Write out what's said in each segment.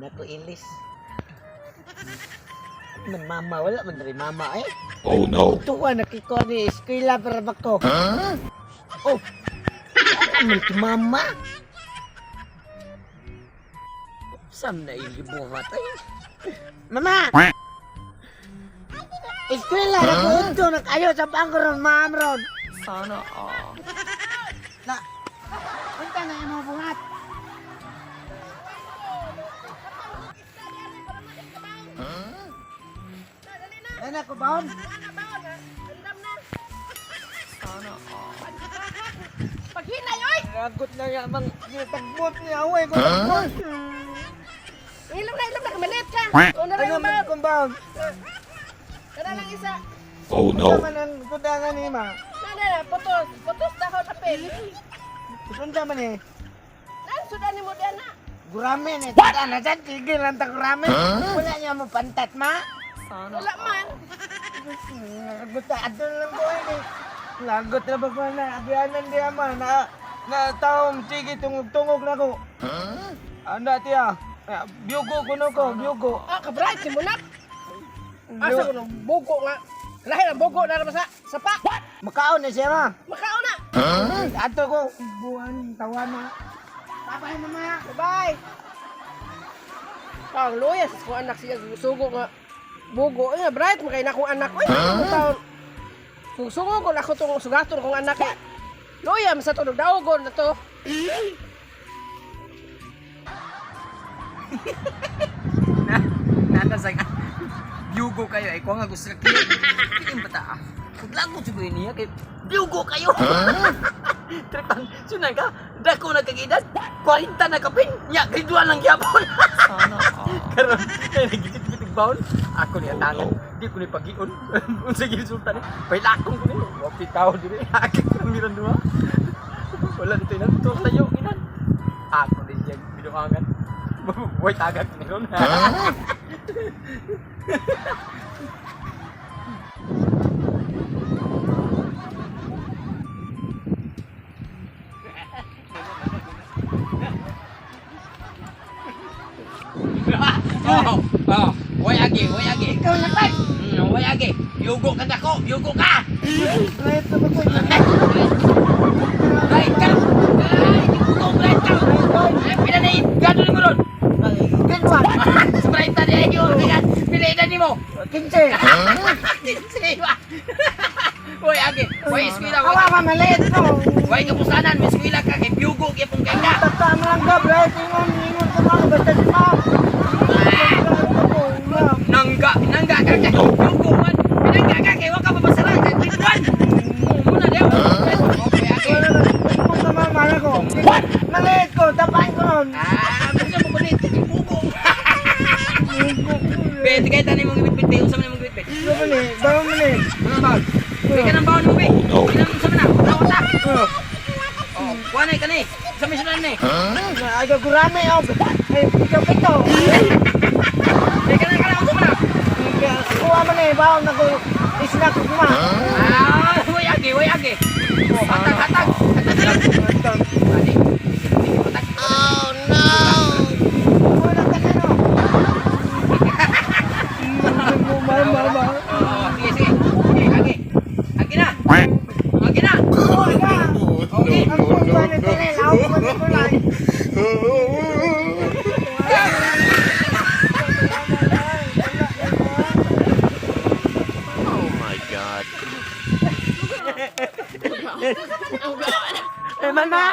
Nako ilis. Man mama, wala man rin mama eh. Oh no. Tuwa nakiko ni eskwela para ba ko? Oh. Ano man ti mama? Sam na ilibuhat ay. Mama! Eskwela na ko unto na kayo sa bangron, ma'am ron. Sana all. Na. Unta na imong buhat? Ana ko baon? Sana all. Paghinay, oy! Lagot na ya bang tagbot niya away ko tagbot. Ilom na, ilom na, kamalit ka! Una Ano lang, man ma'am. kung baon? Kana lang isa. Oh Unsa no. man ang kudangan ni ma? Na, na, na, putos. Putos na ako tapil. Unsa man eh? Nan, sudan ni mo diyan na. Guramen eh. What? Na dyan, tigil lang ta guramen. Wala niya mo pantat ma. Sana Wala all. man. Lagot na, adto na lang ko eh. Lagot na ba ko na, abianan diya ma. Na, na taong sige tungog-tungog na ko. Anda tiya. Ah, biyugo kuno ko, biyugo. Ah, kabright si Munak. Asa ko nung bugo nga. Lahi ang bugo na naman sa sapa. Makaon na siya ma. Makaon na. Ato ko, buwan, tawa ma. Bye-bye mama. Bye-bye. Ang luya sa kong anak siya sugo nga. Bugo nga bright makay na akong anak. Oy, huh? Taon. Kung sugo ko na ako tong sugaton kong anak eh. Luya man sa tunog daogon na to. Na, nana sa Yugo kayo ay ko nga gusto ka kaya. Bata ah. Paglagot siguro niya kay Yugo kayo. Tripang sunan ka dako na kag edad 40 na kapin nya grade 1 lang gyapon. Sana all. Karon kay nagigit-gitig baon ako niya tangan di ko ni pagion unsa gyud sultan ni pailakong ko ni wa pitaw diri akong miran duha wala dito inan to layo inan ako din siya binuangan way tagak ni ron. Oh, oh, way agi, way agi. Ikaw na pa. Way agi. Yugo ka dako, yugo ka. Right na ba ko? Right ka. Ay, yugo right ka. Ay, pila na gado nimo ron. Ganwan. Sprite na niya yun. Pila na nimo. 15. 15 ba? Way agi, way eskwela, way. Awa ma, maliit ko. Way kapusanan, may eskwela ka kay yugo gyapon kay ka. Tata mo lang ka, bright. Ingon, ingon ka mga basta si ma. Nangga, nangga ka kay yugo man. Pinangga ka kay wa ka mabasara kay grade 1. Muna diya. Okay, agi. What? Maliit ko, tapaan ko nun. Ah, basta mo kulit, bugo. Be, tigay tani mong ibitbit, be. Unsa man imong ibitbit? Ano ba ni? Bawa mo ni. Ano baon? Be ka ng baon mo, be. No. Be nang unsa man na? Tawa ta. Oh, Oh, kuha na kani. Sa may sunan ni. Aga gurame oh. Ay, ikaw pito. Be ka na kana unsa man na? Kuha mo ni, bawa na ko. Isna ko kuma. Ah, way agi, way agi. Oh, hatag, hatag. Hatag yun. Ani. Hatag. Oh no! Wala ka na no. Mama, mama. Oh, sige, sige. Sige, agi. Agi na. Agi na. Wala. Okay. Ang kuha ni Tirel, ako ko ni Kulay. Oh my God. Eh, mama!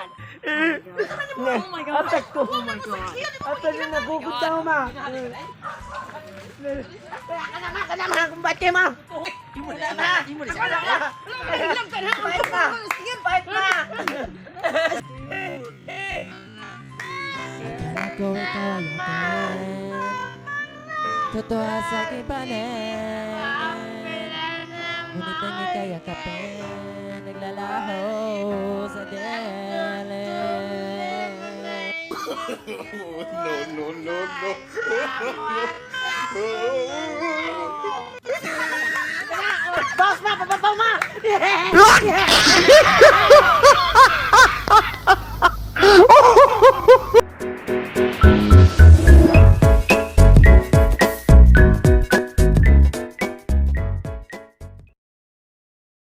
Oh my God. Atak ko. Oh my God. Atak na nagugod daw, ma. Ka na, ma, ka na, ma. Kumbate, ma. Imo na, ma. Imo na. Ilom ka na. Bait, ma. Bait, ma. Ako ikaw ay akin. Totoo sa aking panin. Ngunit ang ika'y yakapin, naglalaho sa dilim. No, no, no, no. Boss, ma, papapaw, ma.